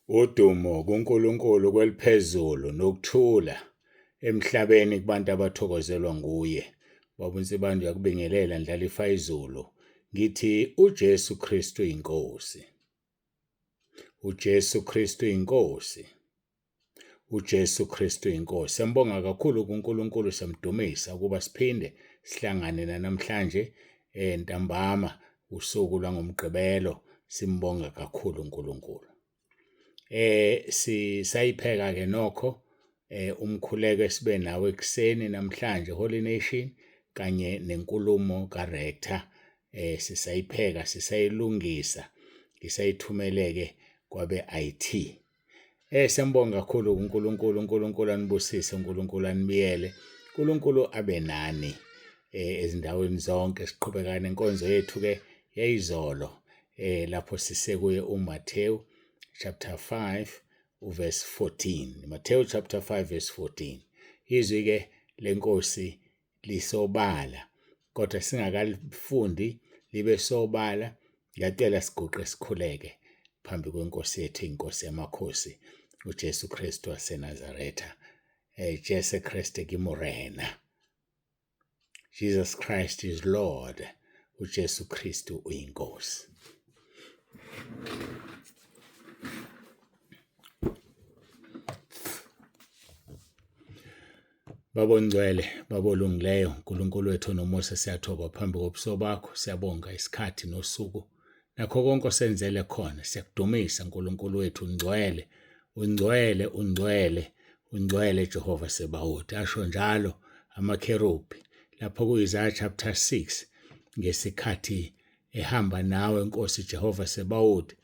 Udumo kuNkulunkulu kweliphezulu nokuthula emhlabeni kubantu abathokozelwa nguye. Baba uNsibande uyakubingelela Ndlalifa izulu. Ngithi uJesu Kristu inkosi. UJesu Kristu inkosi. UJesu Kristu inkosi. Siyambonga kakhulu kuNkulunkulu siyamdumisa ukuba siphinde sihlangane namhlanje ntambama usuku lwangoMgqibelo simbonga kakhulu uNkulunkulu. Sisayipheka ke nokho umkhuleko esibe nawo ekuseni namhlanje Holy Nation kanye nenkulumo kaRector sisayipheka sisayilungisa ngisayithumeleke kwabe IT. Siyambonga kakhulu uNkulunkulu, uNkulunkulu anibusise, uNkulunkulu anibiyele, uNkulunkulu abe nani ezindaweni zonke. Siqhubeka nenkonzo yethu ke yayizolo lapho sisekuye uMathewu chapter 5 uverse 14. Matthew chapter 5 verse 14. Izwi ke lenkosi lisobala kodwa singakalifundi libe sobala ngiyacela siguqe sikhuleke phambi kwenkosi yethu inkosi yamakhosi uJesu Kristu waseNazaretha. Jesu Kristu ke Morena. Jesus Christ is Lord. uJesu Kristu uyinkosi. Baba ongcwele, Baba olungileyo, uNkulunkulu wethu nomusa siyathoba phambi kobuso bakho, siyabonga isikhathi nosuku nakho konke osenzele khona. Siyakudumisa uNkulunkulu wethu, ungcwele, ungcwele, ungcwele, ungcwele Jehova Sebawoti. Asho njalo amakherubhi lapho ku-Isaya chapter 6 ngesikhathi ehamba nawe Nkosi Jehova Sebawoti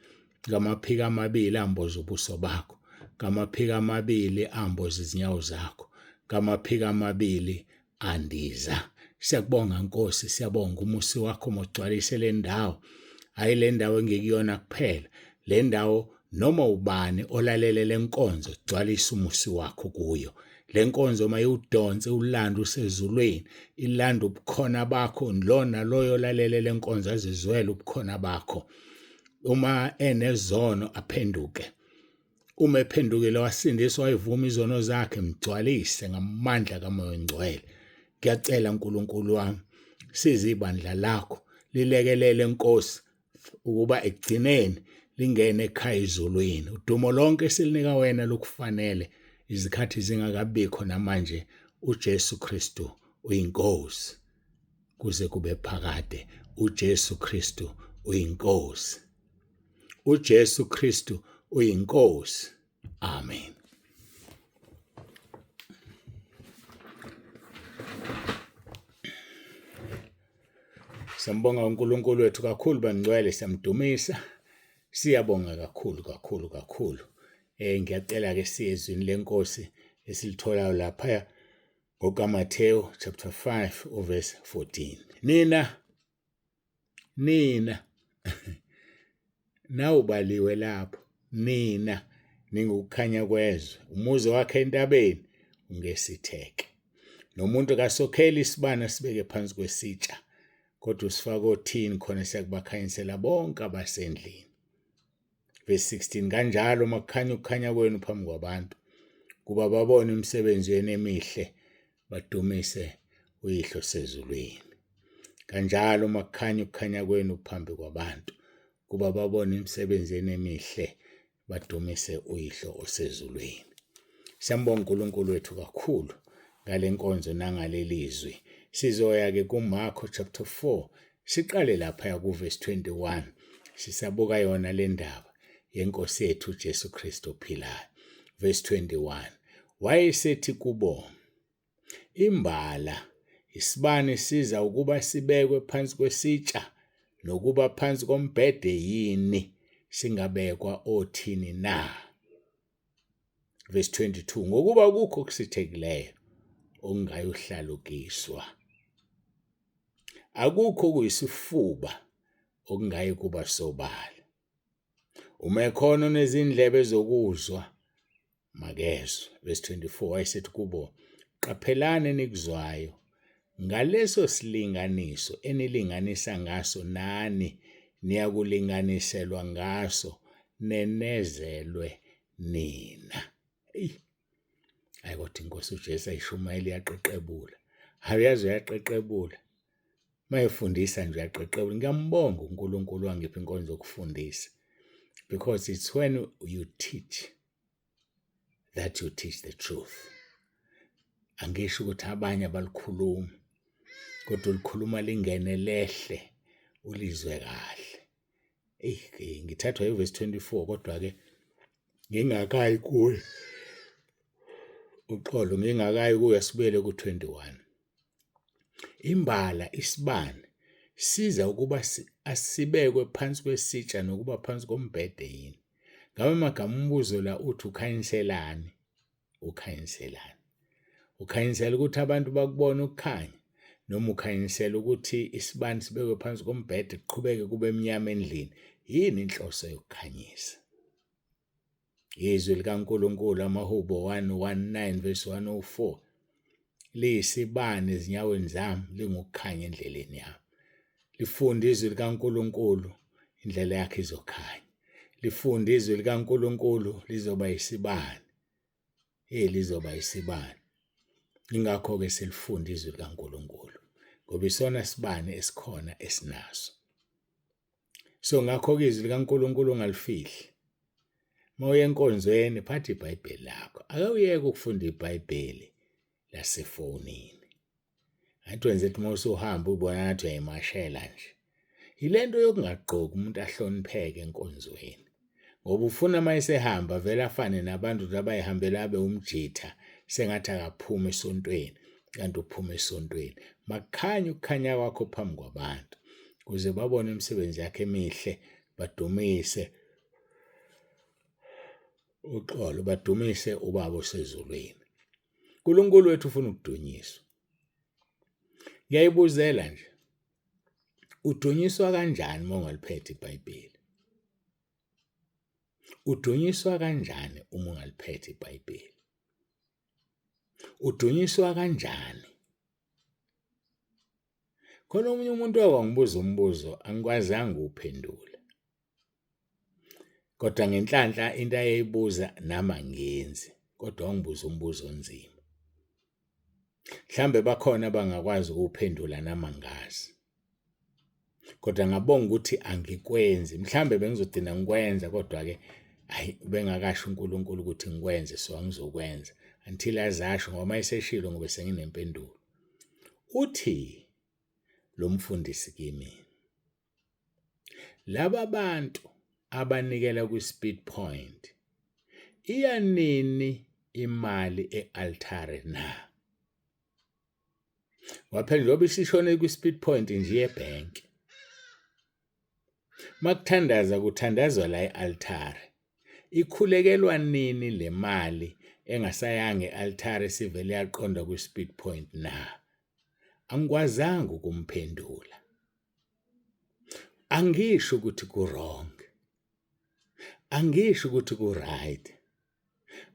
ngamaphiko amabili amboza ubuso bakho, ngamaphiko amabili amboza izinyawo zakho, ngamaphiko amabili andiza. Siyakubonga Nkosi, siyabonga umusi wakho mogcwalise le ndawo, hhayi le ndawo engikuyona kuphela, le ndawo noma ubani olalele le nkonzo, gcwalisa umusi wakho kuyo. Le nkonzo mayiwudonse ulande usezulwini, ilande ubukhona bakho, lo naloyo olalele le nkonzo azizwele ubukhona bakho. Uma enezono aphenduke, uma ephendukile wasindiswa wayivuma izono zakhe, mgcwalise ngamandla kaMoya oNgcwele. Ngiyacela Nkulunkulu wami, siza ibandla lakho lilekelele Nkosi ukuba ekugcineni lingene ekhaya ezulwini. Udumo lonke silinika wena lokufanele izikhathi zingakabikho namanje. uJesu Kristu uyinkosi kuze kube phakade. uJesu Kristu uyinkosi. uJesu Kristu uyinkosi. Amen. Siyambonga uNkulunkulu wethu kakhulu bangcwele, siyamdumisa. Siyabonga kakhulu kakhulu kakhulu. Ngiyacela ke siye ezwini lenkosi esilitholayo lapha ngokaMathewu chapter 5 uverse 14. Nina nina nawubaliwe lapho nina ningukukhanya kwezwe, umuzi wakhe entabeni ungesitheke, nomuntu kasokheli isibani asibeke phansi kwesitsha, kodwa usifaka othini khona siyakubakhanyisela bonke abasendlini. Verse 16, kanjalo makukhanya ukukhanya kwenu phambi kwabantu, kuba babone imisebenzi yenu emihle badumise uYihlo osezulwini. Kanjalo makukhanya ukukhanya kwenu phambi kwabantu, kuba babone imisebenzi yenu emihle badumise uYihlo osezulwini. Siyambonga uNkulunkulu wethu kakhulu ngale nkonzo nangaleli zwi. Sizoya ke kuMarko chapter 4 siqale lapha kuverse 21 sisabuka yona le ndaba yenkosi yethu uJesu Kristu ophilayo. Verse 21 wayesethi kubo, imbala isibani siza ukuba sibekwe phansi kwesitsha nokuba phansi kombhede yini, singabekwa othini na? Verse 22 ngokuba kukho okusithekileyo okungayuhlalukiswa, akukho okuyisifuba okungayi kuba sobala. Uma ekhona onezindlebe zokuzwa makezwe. Verse 24 wayesethi kubo, qaphelani enikuzwayo, ngaleso silinganiso enilinganisa ngaso nani niyakulinganiselwa ngaso, nenezelwe. nina. Eyi, hayi kodwa inkosi uJesu ayishumayela iyaqeqebula. Hayi uyazi uyaqeqebula. Mayefundisa nje uyaqeqebula. Ngiyambonga uNkulunkulu wangipha inkonzo yokufundisa. Because it's when you teach that you teach the truth. Angisho ukuthi abanye abalikhulumi kodwa ulikhuluma lingene lehle ulizwe kahle. Eyi ngithathwa ivesi 24 kodwa-ke ngingakayi kuyo. Uxolo ngingakayi kuyo sibuyele ku-21. Imbala isibane siza ukuba asibekwe phansi kwesitsha nokuba phansi kombhede yini? Ngabe amagama umbuzo la uthi ukhanyiselani? Ukhanyiselani? Ukhanyisela ukuthi abantu bakubone ukukhanya noma ukhanyisela ukuthi isibani sibekwe phansi kombhede kuqhubeke kube mnyama endlini? Yini inhloso yokukhanyisa? Izwi likaNkulunkulu amaHubo 119 verse 104 liyisibani ezinyaweni zami lingukukhanya endleleni yami. Lifunde izwi likaNkulunkulu indlela yakhe izokhanya. Lifunde izwi likaNkulunkulu lizoba isibani. Hey lizoba isibani. Ingakho-ke silifunda izwi likaNkulunkulu ngoba isona sibani esikhona esinaso. So ngakho-ke izwi likaNkulunkulu ungalifihli. Uma uya enkonzweni phatha iBhayibheli lakho. Ake uyeke ukufunda iBhayibheli lasefonini. Ngathi wenza ukuthi uma usuhamba ubona ngathi uyayimashela nje. Yile nto yokungagqoki umuntu ahlonipheke enkonzweni. Ngoba ufuna uma esehamba vele afane nabantu nje abayihambela abe umjitha sengathi akaphumi esontweni kanti uphuma esontweni. Makukhanye ukukhanya kwakho phambi kwabantu ukuze babone imisebenzi yakhe emihle badumise uxolo badumise ubaba osezulwini. uNkulunkulu wethu ufuna ukudunyiswa. Ngiyayibuzela nje udunyiswa kanjani uma ungaliphethe iBhayibheli? Udunyiswa kanjani uma ungaliphethe iBhayibheli? Udunyiswa kanjani? Khona omunye umuntu owangibuza umbuzo angikwazanga ukuwuphendula. Kodwa ngenhlanhla into ayeyibuza nami angiyenzi kodwa wangibuza umbuzo onzima. Mhlambe bakhona abangakwazi ukuwuphendula nami angazi. Kodwa ngabonga ukuthi angikwenzi. Mhlambe bengizogcina ngikwenza kodwa-ke hhayi ubengakasho uNkulunkulu ukuthi ngikwenze so angizokwenza until azasho ngoba uma eseshilo ngobe senginempendulo. Uthi lo mfundisi kimi, laba bantu abanikela kwi-speed point iya nini imali e-altare na? Ngoba phela njengoba isishone kwi-speed point nje yebhenki. Makuthandaza kuthandazwa la e-altare. Ikhulekelwa nini le mali engasayanga e-altare sivele yaqonda kwi-speed point na? Angikwazanga ukumphendula. Angisho ukuthi ku-wrong. Angisho ukuthi ku-right.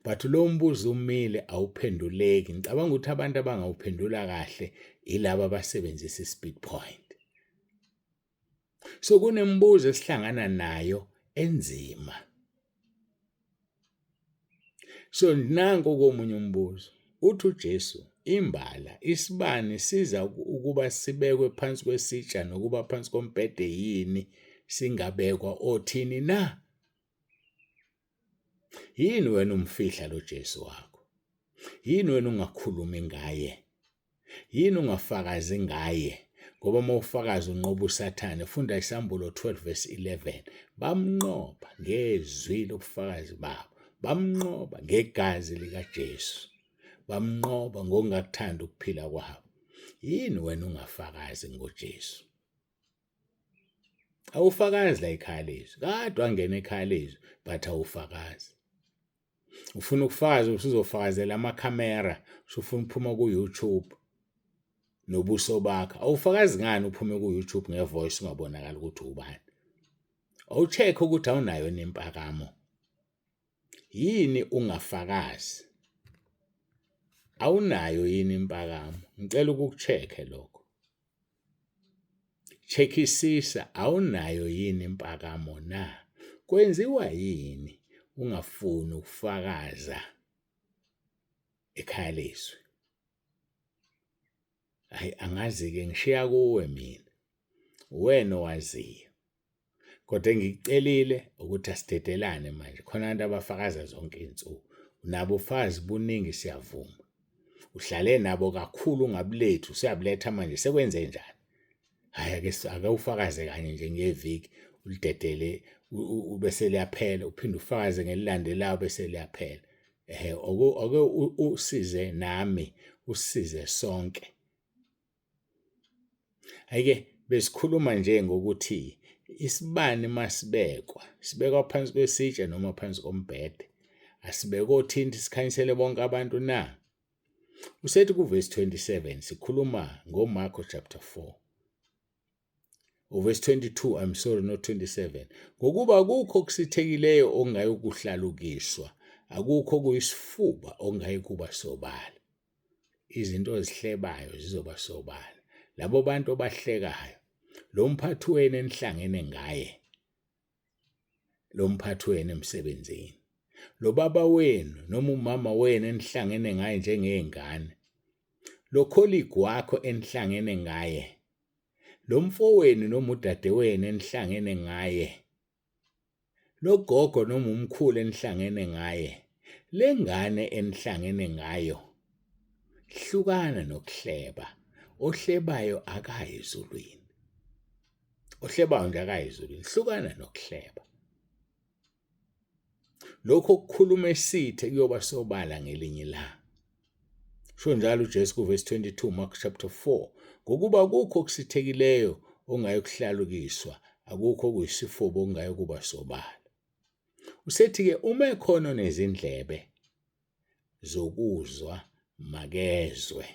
But lo mbuzo umile awuphenduleki. Ngicabanga ukuthi abantu abangawuphendula kahle yilaba abasebenzisa i-speed point. So kunemibuzo esihlangana nayo enzima. So nanku komunye umbuzo. Uthi uJesu imbala isibani siza ukuba sibekwe phansi kwesitsha nokuba phansi kombhede yini singabekwa othini na? Yini wena umfihla lo Jesu wakho? Yini wena ungakhulumi ngaye? Yini ungafakazi ngaye? Ngoba uma ufakaza unqoba uSathane. Funda iSambulo 12 verse 11. Bamnqoba ngezwi lobufakazi babo. Bamnqoba ngegazi likaJesu. Bamnqoba ngokungakuthandi ukuphila kwabo. Yini wena ungafakazi ngoJesu? Awufakazi la ekhaya lezwi. Kade wangena ekhaya lezwi but awufakazi. Ufuna ukufakaza usuzofakazela amakhamera, usufuna ukuphuma ku-YouTube nobuso bakho. Awufakazi ngani uphume ku-YouTube nge-voice ungabonakali ukuthi ubani? Awucheck ukuthi awunayo nempakamo. Yini ungafakazi? Awunayo yini impakamo? Ngicela ukuku-check-e lokho. Checkisisa awunayo yini impakamo na? Kwenziwa yini? ungafuni ukufakaza ekhaya lezwi? Hayi angazi-ke ngishiya kuwe mina, uwena owaziyo. Kodwa engikucelile ukuthi asidedelane manje, khona abantu abafakaza zonke iy'nsuku. Nabo ubufakazi buningi siyavuma. Uhlale nabo kakhulu ungabulethi, usuyabuletha manje sekwenze njani? Hhayi ake ake ufakaze kanye nje ngeviki ulidedele bese liyaphela, uphinde ufakaze ngelilandelayo bese liyaphela. Ehhe ake usize nami, usisize sonke. Hhayi-ke besikhuluma nje ngokuthi isibani masibekwa, sibekwa phansi kwesitsha noma phansi kombhede. Asibekwa othinti sikhanyisele bonke abantu na? Usethi kuvesi 27 sikhuluma ngoMarko chapter 4. Uvesi 22, I'm sorry, not 27. Ngokuba akukho okusithekileyo okungayikuhlalukiswa, akukho okuyisifuba okungayikuba sobala. Izinto ozihlebayo zizoba sobala. Labo bantu obahlekayo, lo mphathi wenu enihlangene ngaye, lo mphathi wenu emsebenzini, lo baba wenu noma umama wenu enihlangene ngaye njengey'ngane, lo colleague wakho enihlangene ngaye, lo mfowenu noma udadewenu enihlangene ngaye, lo gogo noma umkhulu enihlangene ngaye, le ngane enihlangene ngayo, hlukana nokuhleba. Ohlebayo akayi ezulwini. Ohlebayo nje akayi ezulwini. Hlukana nokuhleba. Lokho okukhuluma esithe kuyoba sobala ngelinye ilanga. Sho njalo uJesu kuvesi 22 Mark chapter 4 ngokuba akukho okusithekileyo ongayikuhlalukiswa akukho okuyisifuba okungayikuba sobala. Usethi-ke uma ekhona onezindlebe zokuzwa makezwe.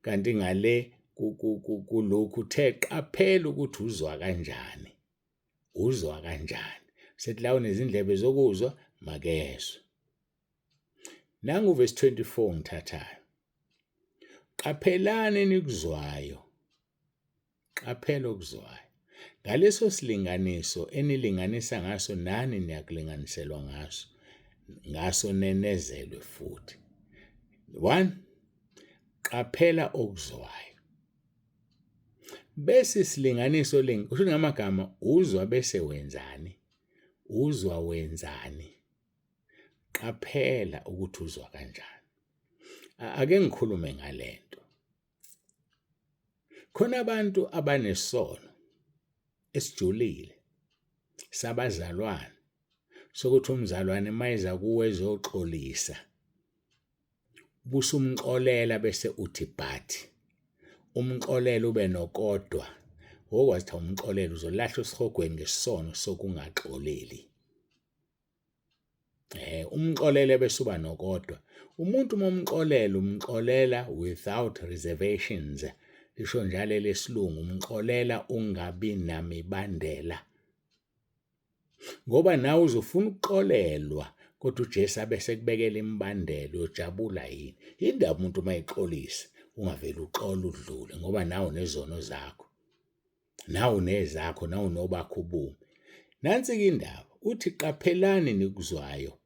Kanti ngale kulokhu uthe qaphela ukuthi uzwa kanjani. Uzwa kanjani? Sethi la unezindlebe zokuzwa makezwe. Nangu verse 24 ngithathayo. Qaphelani enikuzwayo. Qaphela okuzwayo. Ngaleso silinganiso enilinganisa ngaso nani niyakulinganiselwa ngaso. Ngaso nenezelwe futhi. 1 Qaphela okuzwayo. Bese isilinganiso ling kusho ngamagama uzwa bese wenzani? Uzwa wenzani? Qaphela ukuthi uzwa kanjani. Ake ngikhulume ngalento. Khona abantu abanesono esijulile sabazalwane sokuthi umzalwane mayeza kuwe ezoxolisa ubusumxolela bese uthi but umxolele ube nokodwa wokwazi ukuthi awumxolele uzolahlwa esihogweni ngesono sokungaxoleli. Eh umxolele bese uba nokodwa. Umuntu uma umxolela umxolela without reservations. Lisho njalo elesilungu umxolela ungabi namibandela. Ngoba nawe uzofuna ukuxolelwa kodwa uJesu abe sekubekela imibandela uyojabula yini? Yindaba umuntu uma exolisa ungavele uxole udlule ngoba nawe unezono zakho. Nawe unezakho, nawe unobakho ubume. Nansi-ke indaba, uthi qaphelani nikuzwayo.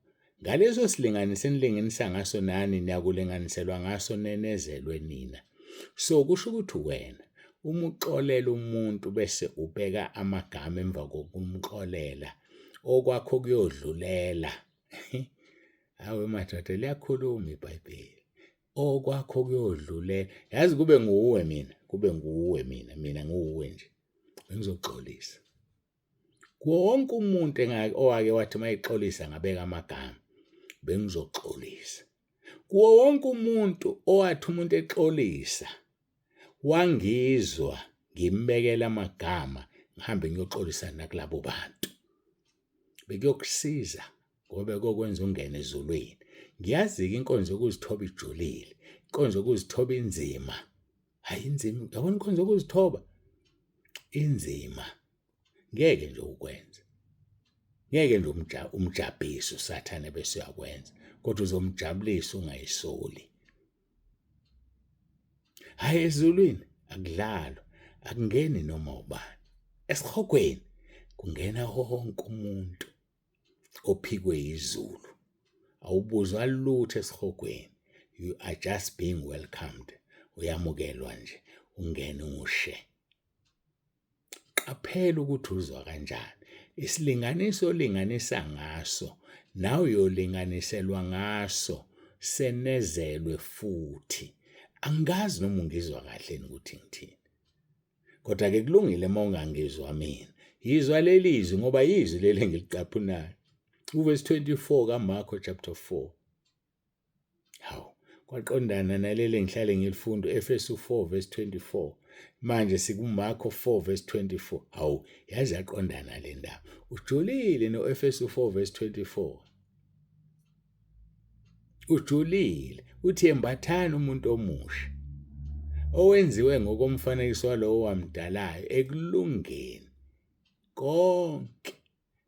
Ngaleso silinganiso enilinganisa ngaso nani niyakulinganiselwa ngaso nenezelwe nina. So kusho ukuthi wena uma uxolela umuntu bese ubeka amagama emva kokumxolela okwakho kuyodlulela. Hawe madoda liyakhuluma iBhayibheli. Okwakho kuyodlulela. Yazi kube nguwe mina, kube nguwe mina, mina nguwe nje. Bengizoxolisa. Kuwo wonke umuntu owake wathi uma exolisa ngabeka amagama, bengizoxolisa. Kuwo wonke umuntu owathi umuntu exolisa wangizwa ngimbekela amagama ngihambe ngiyoxolisa nakulabo bantu. Bekuyokusiza ngoba bekokwenza ungene ezulwini. Ngiyazi-ke inkonzo yokuzithoba ijulile, inkonzo yokuzithoba inzima. Hhayi inzima, yabona inkonzo yokuzithoba inzima. Ngeke nje ukwenze. Ngeke nje umjabhise uSathane bese uyakwenza, kodwa uzomjabulisa ungayisoli. Hhayi ezulwini akudlalwa, akungeni noma ubani. Esihogweni kungena wonke umuntu. ophikwe izulu. Awubuzwa lutho esihogweni, you are just being welcomed, uyamukelwa nje ungene ushe. Qaphela ukuthi uzwa kanjani. Isilinganiso olinganisa ngaso nawe uyolinganiselwa ngaso senezelwe futhi. Angikazi noma ungizwa kahle ukuthi ngithini. Kodwa ke kulungile uma ungangizwa mina. Yizwa leli zwi ngoba yizwi leli engilicaphunayo. Uvesi 24 kaMarko chapter 4. Hawu, kwaqondana naleli engihlale ngilifunda u-Efesu 4 verse 24. Manje sikuMarko 4 verse 24. Hawu, yaze yaqondana le ndaba. Ujulile no-Efesu 4 verse 24. Ujulile, uthi yembathani umuntu omusha owenziwe ngokomfanekiso walowo wamdalayo ekulungeni konke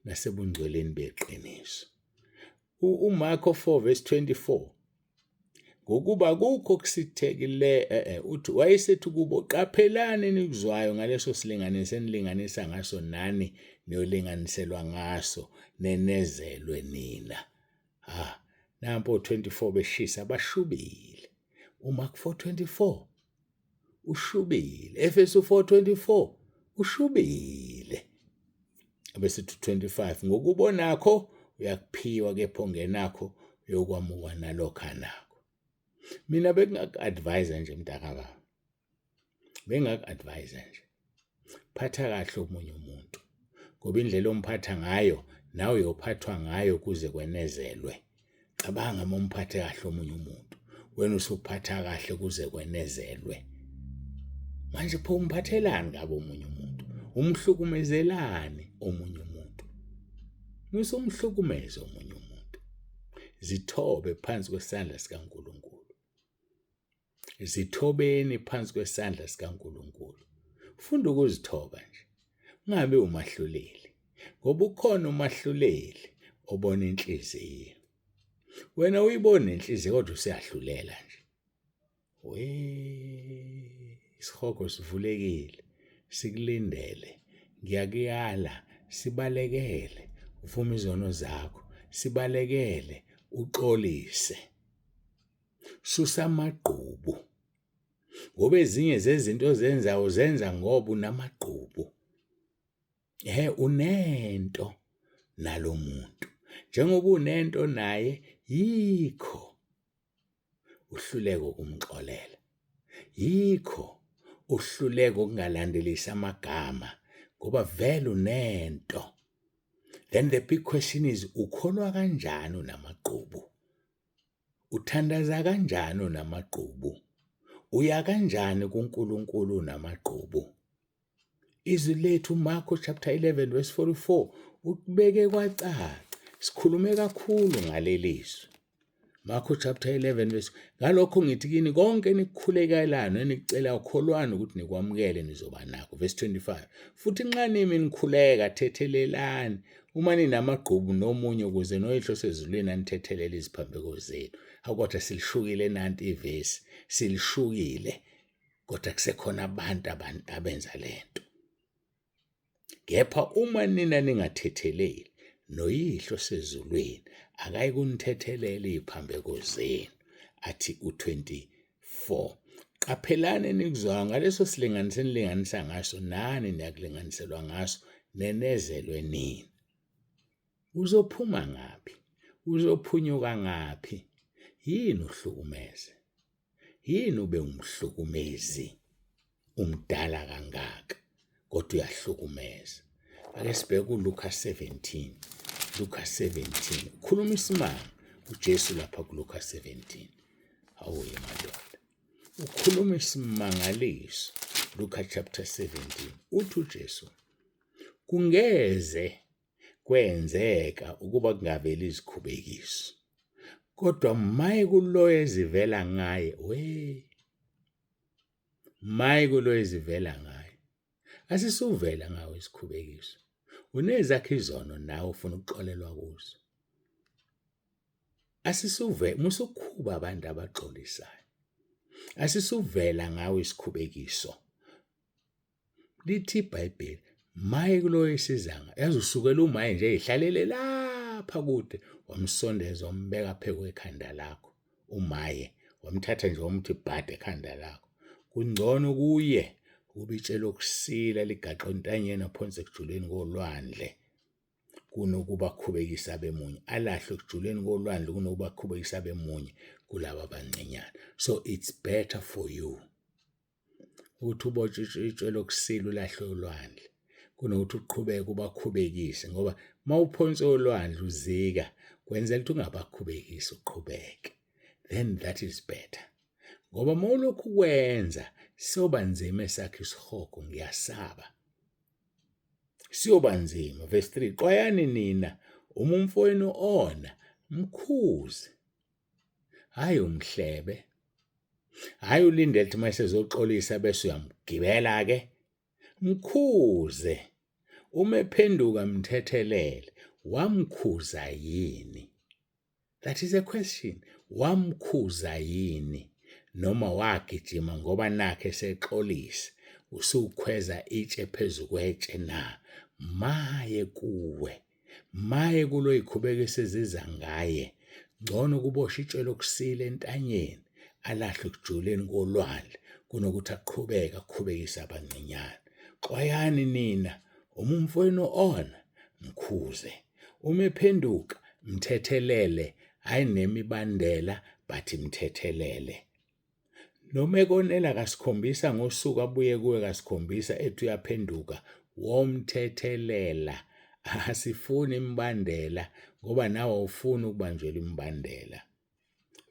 nasebungcweleni beqiniso. UMarko 4 verse 24 ngokuba kukho kusithekile eh, eh uthi wayesethi kubo qaphelani enikuzwayo ngaleso silinganiso enilinganisa ngaso nani niyolinganiselwa ngaso nenezelwe nina. Ha nampo 24 beshisa bashubile. UMark 4:24 ushubile. Efesu 4:24 ushubile. Abese 25 ngokubonakho uyakuphiwa kepha ongenakho uyokwamukwa nalokho anakho. Mina bengingaku-advise nje mntakababa. Bengingaku-advise nje. Phatha kahle omunye umuntu ngoba indlela omphatha ngayo nawe uyophathwa ngayo kuze kwenezelwe. Cabanga uma umphathe kahle omunye umuntu, wena usuphatha kahle kuze kwenezelwe. Manje pho umphathelani kabi omunye umuntu? Umhlukumezelani omunye umuntu? Musumhlukumeze omunye umuntu. Zithobe phansi kwesandla sikaNkulunkulu. Zithobeni phansi kwesandla sikaNkulunkulu. Funda ukuzithoba nje. Ungabe umahluleli. Ngoba ukhona umahluleli obona inhliziyo. Wena uyibona inhliziyo kodwa usiyahlulela nje. We isihogo sivulekile sikulindele ngiyakuyala sibalekele uvume izono zakho sibalekele uxolise Susa amagqubu ngoba ezinye zezinto ozenzayo uzenza ngoba unamagqubu. Ehhe unento nalo muntu. Njengoba unento naye yikho uhluleka ukumxolela. Yikho uhluleka ukungalandelisi amagama ngoba vele unento. Then the big question is ukholwa kanjani unamagqubu? Uthandaza kanjani unamagqubu? Uya kanjani kuNkulunkulu unamagqubu? Izwi lethu Marko chapter 11 verse 44 ukubeke kwacaca. Sikhulume kakhulu ngaleli zwi. Marko chapter 11 verse ngalokho ngithi kini konke enikukhulekelayo enikucela kholwani ukuthi nikwamukele nizoba nakho. Verse 25 futhi nxa nimi nikhuleka thethelelani Uma ninamagqubu nomunye ukuze noYihlo osezulwini anithethelele iziphambeko zenu. Hawu kodwa silishukile nanti ivesi, silishukile. Kodwa kusekhona abantu abenza lento. Kepha uma nina ningathetheleli, noYihlo osezulwini akayikunithethelela iziphambeko zenu. Athi u-24. Qaphelani enikuzwayo ngaleso silinganiso enilinganisa ngaso nani niyakulinganiselwa ngaso nenezelwe nina. Uzophuma ngaphi? Uzophunyuka ngaphi? Yini uhlukumeze? Yini ube umhlukumezi? Umdala kangaka kodwa uyahlukumeza. Ake sibheke uLuka 17. Luka 17. Ukhuluma isimanga uJesu lapha kuLuka 17. Hawu madoda. Ukhuluma isimangaliso. Luka chapter 17. Uthi uJesu kungeze kwenzeka ukuba kungaveli izikhubekiso. Kodwa maye kuloyo ezivela ngaye we maye kuloyo ezivela ngaye. Asisuvela ngawo isikhubekiso. Unezakhe izono nawe ufuna ukuxolelwa kuzo. Asisuve musukhuba abantu abaxolisayo. Asisuvela ngawo isikhubekiso. Lithi iBhayibheli maye kuloyo esizanga yazi usukela umaye nje ehlalele lapho. lapha kude wamsondeza wambeka phezu kwekhanda lakho umaye wamthatha nje wamuthi bhade ekhanda lakho. Kungcono kuye ukuba itshe lokusila ligaxwe entanyeni aphonse ekujuleni kolwandle kunokuba akhubekise abemunye, alahlwe ekujuleni kolwandle kunokuba akhubekise abemunye kulaba abancinyane. So it's better for you ukuthi ubotshwe itshe lokusila ulahlwe olwandle kunokuthi uqhubeke ubakhubekise, ngoba uma uphonse olwandle uzika kwenzela ukuthi ungabakhubekisi uqhubeke, then that is better. Ngoba uma ulokhu ukwenza siyoba nzima esakhe isihogo, ngiyasaba siyoba nzima. Verse 3, xwayani nina uma umfowenu ona, mkhuze, hhayi umhlebe, hhayi ulindele ukuthi uma esezoxolisa bese uyamgibela-ke, mkhuze, uma ephenduka mthethelele. Wamkhuza yini? That is a question. Wamkhuza yini noma wagijima ngoba nakhe sexolisa usukhweza itshe phezu kwetshe na? Maye kuwe, maye kulo ikhubeka eseziza ngaye. Ngcono kuboshwe itshe lokusila entanyeni alahlwe ekujuleni kolwandle kunokuthi aqhubeke akhubekise abancinyane. Xwayani nina, uma umfowenu ona, mkhuze. Uma ephenduka mthethelele, hhayi nemibandela but mthethelele. Noma ekonela kasikhombisa ngosuku abuye kuwe kasikhombisa ethi uyaphenduka, womthethelela. Asifuni imibandela ngoba nawe awufuni ukubanjelwa imibandela.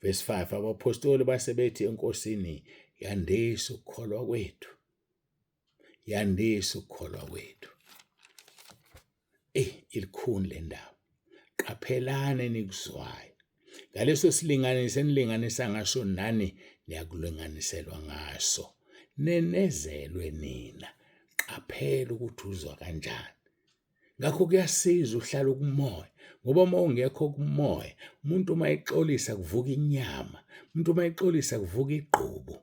Verse 5, abaphostoli base bethi eNkosini, yandisa ukukholwa kwethu. Yandisa ukukholwa kwethu. Eyi, ilikhuni le ndaba. Qaphelani enikuzwayo. Ngaleso silinganiso enilinganisa ngaso nani niyakulinganiselwa ngaso. Nenezelwe nina. Qaphela ukuthi uzwa kanjani. Ngakho kuyasiza uhlala ukumoya ngoba uma ungekho kumoya umuntu uma exolisa kuvuka inyama, umuntu uma exolisa kuvuka igqubu.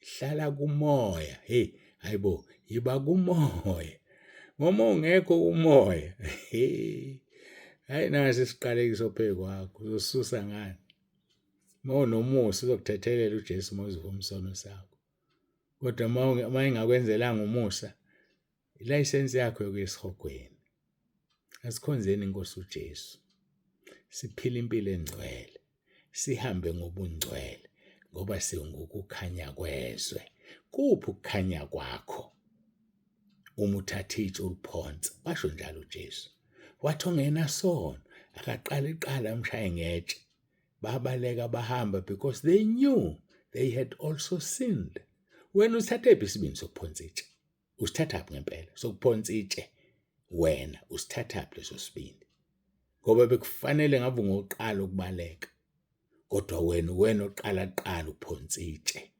Hlala kumoya. Hey, hayibo, yiba kumoya. Ngoba ungekho kumoya. Hey. Hayi nasi isiqalekiso phezu kwakho, uzosusa ngani? Uma unomusa uzokuthethelela uJesu uma uzivuma isono sakho. Kodwa uma engakwenzelanga umusa, ilayisensi yakho yokuya esihogweni. Asikhonzeni inkosi uJesu. Siphile impilo engcwele. Sihambe ngobungcwele ngoba singukukhanya kwezwe. Kuphi ukukhanya kwakho? Uma uthatha itshe uliphonsa, washo njalo uJesu. Wathi ongenasono akaqale iqala amshaye ngetshe. Babaleka bahamba because they knew they had also sinned. Wena usithathephi isibindi sokuphonsa itshe? Usithathaphi ngempela sokuphonsa itshe? Wena usithathaphi leso sibindi? Ngoba bekufanele ngabe ungoqala ukubaleka, kodwa wena wena oqala kuqala uphonsa itshe.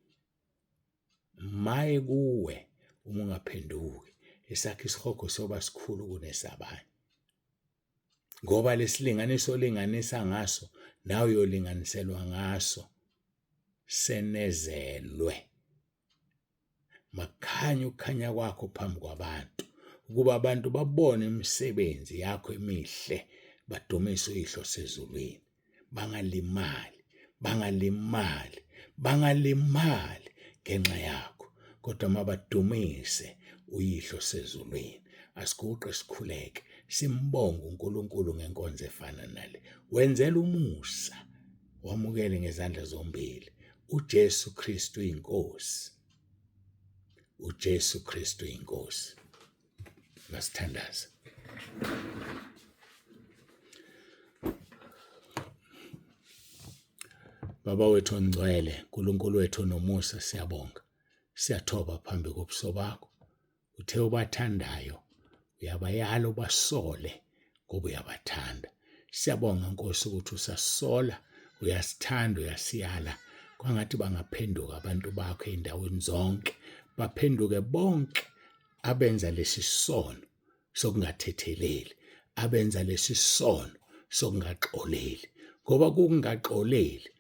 Maye kuwe uma ungaphenduki, esakho isihogo siyoba sikhulu kunesabanye. Ngoba lesilinganiso olinganisa ngaso nawe uyolinganiselwa ngaso, senezelwe. Makukhanye ukukhanya kwakho phambi kwabantu, ukuba abantu babone imisebenzi yakho emihle, badumise uYihlo osezulwini. Bangalimali, bangalimali, bangalimali ngenxa yakho, kodwa mabadumise uYihlo osezulwini. Asiguqe sikhuleke, simbonge uNkulunkulu ngenkonzo efana nale. Wenzela umusa, wamukele ngezandla zombili. uJesu Kristu inkosi. uJesu Kristu inkosi. Masithandaze. Baba wethu ongcwele, uNkulunkulu wethu onomusa, siyabonga. Siyathoba phambi kobuso bakho. Uthe obathandayo uyabayala ubasole ngoba uyabathanda. Siyabonga Nkosi ukuthi usasola, uyasithanda, uyasiyala. Kwangathi bangaphenduka abantu bakho ey'ndaweni zonke, baphenduke bonke abenza lesi sono sokungathetheleli, abenza lesi sono sokungaxoleli, ngoba kukungaxoleli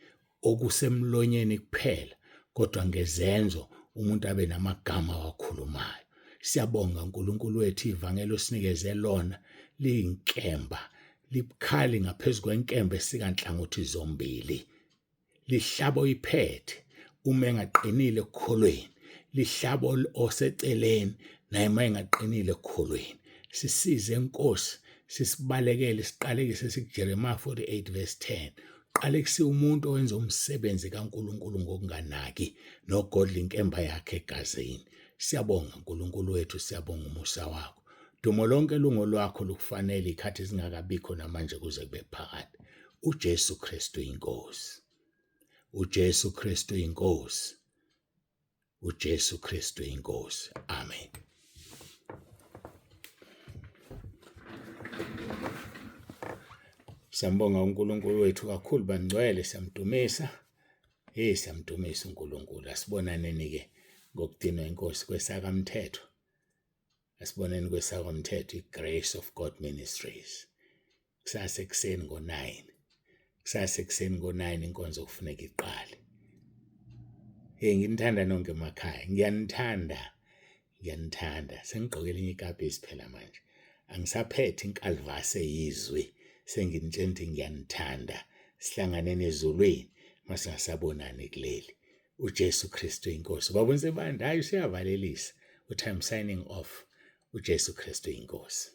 okusemlonyeni kuphela kodwa ngezenzo umuntu abe namagama awakhulumayo. Siyabonga uNkulunkulu wethu ivangeli osinikeze lona Liyinkemba, libukhali ngaphezu kwenkemba esika nhlangothi zombili. Lihlaba oyiphethe uma engaqinile ekukholweni, lihlaba oseceleni naye uma engaqinile ekukholweni. Sisize Nkosi, sisibalekele isiqalekiso esikuJeremiya 48 verse 10. Qalekisiwe umuntu owenza umsebenzi kaNkulunkulu ngokunganaki nogodla inkemba yakhe egazini. Siyabonga Nkulunkulu wethu, siyabonga umusa wakho. Dumo lonke lungolwakho lukufanele ikhathi zingakabikho namanje kuze kube phakade. UJesu Kristu inkosi. UJesu Kristu inkosi. UJesu Kristu inkosi. Amen. Siyambonga uNkulunkulu wethu kakhulu bangcwele, siyamdumisa. Hey, siyamdumisa uNkulunkulu. Asibonaneni ke ngokugcinwa inkosi kwesakamthetho. Asiboneni kwesakamthetho iGrace of God Ministries. Kusasa ekuseni ngo-9. Kusasa ekuseni ngo-9 inkonzo kufuneka iqale. Hey, nginithanda nonke emakhaya. Ngiyanithanda. Ngiyanithanda. Sengigqoke elinye ikapisi phela manje. Angisaphethe inkalvase eyizwi. Senginitshela ukuthi ngiyanithanda. Sihlanganeni ezulwini masingasabonani kuleli. UJesu Kristu inkosi. Baba uNsibande, hayi useyavalelisa. Uthi I'm signing off. UJesu Kristu inkosi.